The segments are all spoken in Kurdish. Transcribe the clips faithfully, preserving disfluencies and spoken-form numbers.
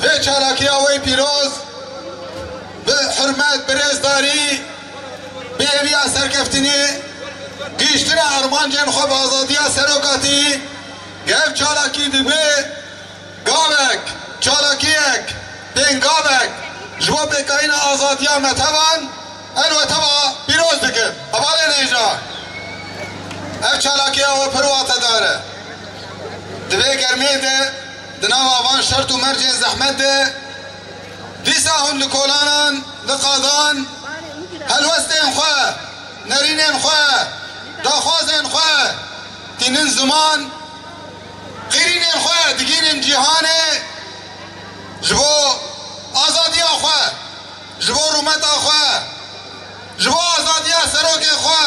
Vê çalakiya wê pîroz, bi hurmet, bi rêzdarî, bi hêviya serkeftinê, gihîştina armancên xwe bi azadiya serokatî, ev çalakî dibe gavek, çalakiyek, pêngavek ji bo pêkayîna azadiya me tevan, ez we teva pîroz dikim. Hevalên hêja, ev çalakiya we pir watedar e. Di vê germê de, di nava van şert û mercên zehmet de, dîsa hûn li kolanan, li qadan, helwestên xwe, nerînên xwe, daxwazên xwe tînin ziman, qîrînên xwe digihînin cîhanê, ji bo azadiya xwe, ji bo rûmeta xwe, ji bo azadiya serokê xwe,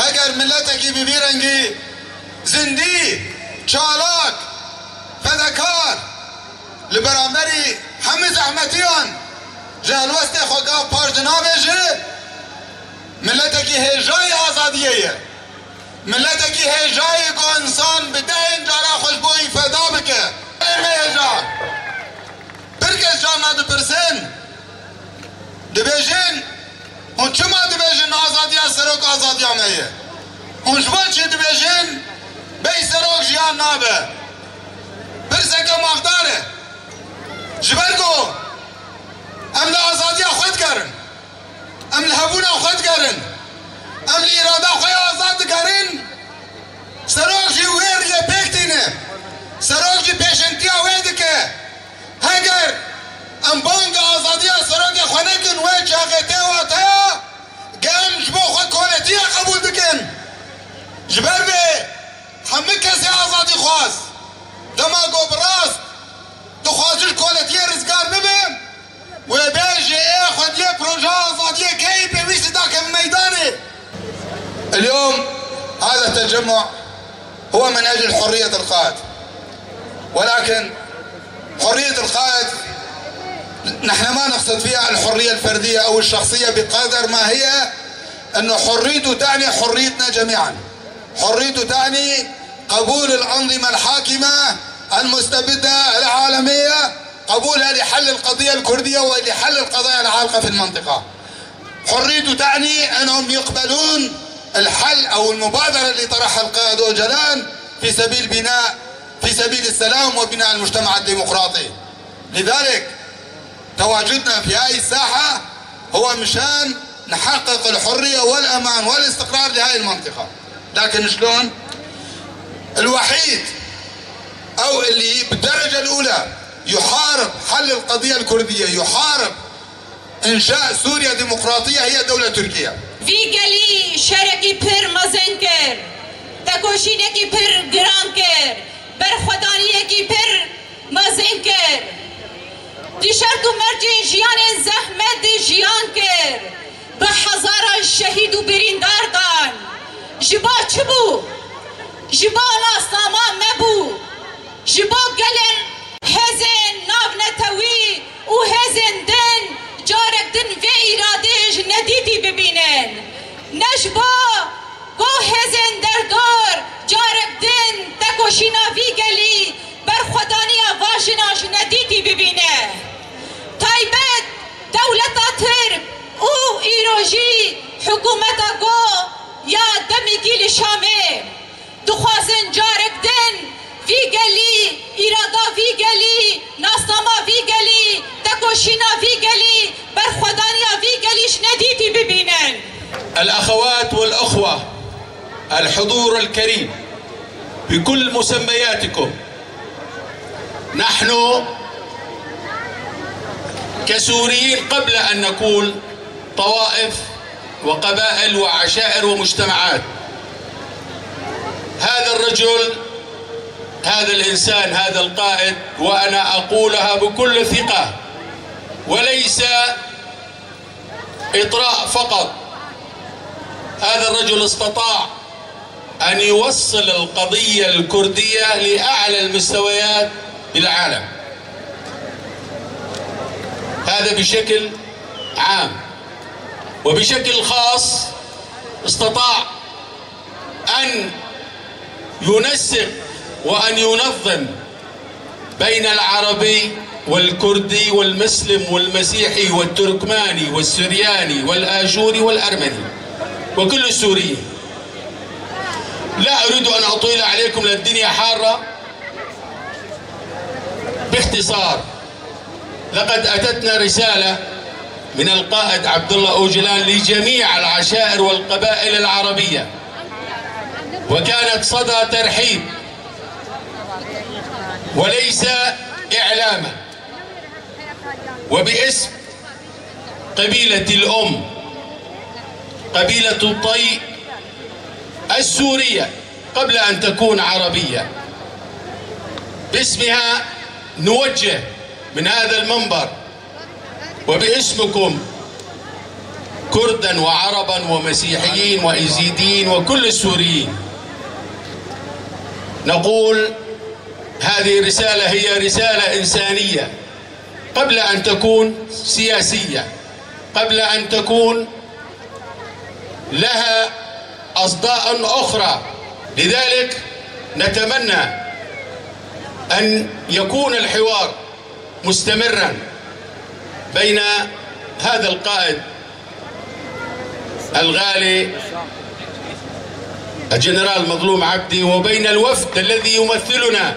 heger miletekî bi vî rengî zindî, çalak, fedekar, li beramberî hemî zehmetiyan ji helwestê xwe gav paş dinavêje, miletekî hêjayî azadiyê ye. Miletekî hêjayî ku însan bi dehên cara xwe ji bo wî feda bike. Ê me hêja, pir kes carna dipirsin, dibêjin, hûn çima dibêjin azadiya serok azadiya me ye? Hûn ji bo çi dibêjin bêyî serok jiyan nabe? Pirseke mafdar e. Ji ber ku em li azadiya xwe digerin. Em li hebûna xwe digerin. Em li îrada xwe ya azad digerin. Serok jî wê riyê pêk tîne. Serok jî pêşengtiya wê dike. Heger em banga azadiya serokê xwe nekin, wê çaxê tê wateya, em ji bo xwe koletiye qebûl dikin. Ji ber vê hemî kesê azadîxwaz, dema ku bi rast dixwazin ji koletiyê rizgar bibe, wê bêje ê xwediyê projeya azadiyê keyî pêwîstî dakevin meydanê. اليوم هذا التجمع هو من أجل حرية القائد، ولكن حرية القائد نحن ما نقصد فيها الحرية الفردية أو الشخصية بقدر ما هي أنه حريته تعني حريتنا جميعا. حريته تعني قبول الأنظمة الحاكمة المستبدة العالمية، قبولها لحل القضية الكردية ولحل القضايا العالقة في المنطقة. حريته تعني أنهم يقبلون الحل أو المبادرة اللي طرحها القائد أوجلان في سبيل بناء، في سبيل السلام وبناء المجتمع الديمقراطي. لذلك تواجدنا في هاي الساحة هو مشان نحقق الحرية والأمان والاستقرار لهاي المنطقة. لكن شلون؟ الوحيد أو اللي بالدرجة الأولى يحارب حل القضية الكردية، يحارب إنشاء سوريا ديمقراطية، هي دولة تركيا. Vî gelî şerekî pir mezin kir, tekoşînekî pir giran kir, berxwedaniyekî pir mezin kir. Di şert û mercên jiyanên zehmet de jiyan kir. Bi hezaran şehîd û birîndar dan. Ji ba çi bû? Ji ba nasnama me bû. Ji bo gelên hêzên navnetewî û hêzên din carek din vê îradeyê ji nedîtî bibînin. Ne ji bo ku hêzên derdor carek din tekoşîna vî gelî berxwedaniya va jinan ji nedîtî bibîne. Taybet dewleta Tirk û îro jî hikûmeta ku ya demekî li Şamê. Dixwazin carek din vî gelî, îrada vî gelî, nasnama vî gelî, tekoşîna vî gelî, berxwedaniya vî gelî ji nedîtî bibînin. الأخوات والأخوة، الحضور الكريم بكل مسمياتكم، نحن كسوريين قبل أن نكون طوائف وقبائل وعشائر ومجتمعات. هذا الرجل، هذا الإنسان، هذا القائد، وأنا أقولها بكل ثقة، وليس إطراء فقط. هذا الرجل استطاع أن يوصل القضية الكردية لأعلى المستويات بالعالم. هذا بشكل عام، وبشكل خاص استطاع أن ينسق وأن ينظم بين العربي والكردي والمسلم والمسيحي والتركماني والسرياني والآشوري والأرمني وكل السوريين. لا أريد أن أطيل عليكم لأن الدنيا حارة. باختصار، لقد أتتنا رسالة من القائد عبد الله أوجلان لجميع العشائر والقبائل العربية، وكانت صدى ترحيب وليس إعلاما. وباسم قبيلة الأم، قبيلة الطي السورية قبل أن تكون عربية، باسمها نوجه من هذا المنبر وباسمكم كردا وعربا ومسيحيين وإيزيديين وكل السوريين، نقول: هذه الرسالة هي رسالة إنسانية قبل أن تكون سياسية، قبل أن تكون لها أصداء أخرى. لذلك نتمنى أن يكون الحوار مستمرا بين هذا القائد الغالي الجنرال مظلوم عبدي وبين الوفد الذي يمثلنا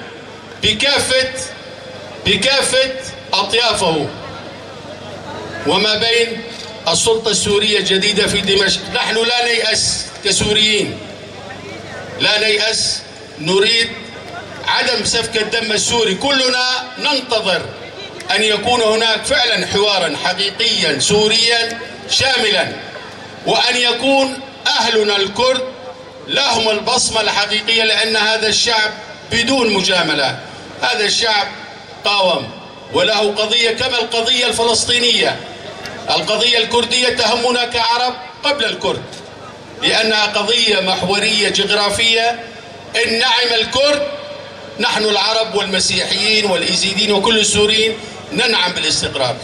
بكافة، بكافة أطيافه، وما بين السلطة السورية الجديدة في دمشق. نحن لا نيأس كسوريين، لا نيأس، نريد عدم سفك الدم السوري. كلنا ننتظر أن يكون هناك فعلا حوارا حقيقيا سوريا شاملا، وأن يكون أهلنا الكرد لهم البصمة الحقيقية، لأن هذا الشعب بدون مجاملة، هذا الشعب قاوم وله قضية كما القضية الفلسطينية. القضية الكردية تهمنا كعرب قبل الكرد، لأنها قضية محورية جغرافية. إن نعم الكرد، نحن العرب والمسيحيين والإيزيديين وكل السوريين ننعم بالاستقرار.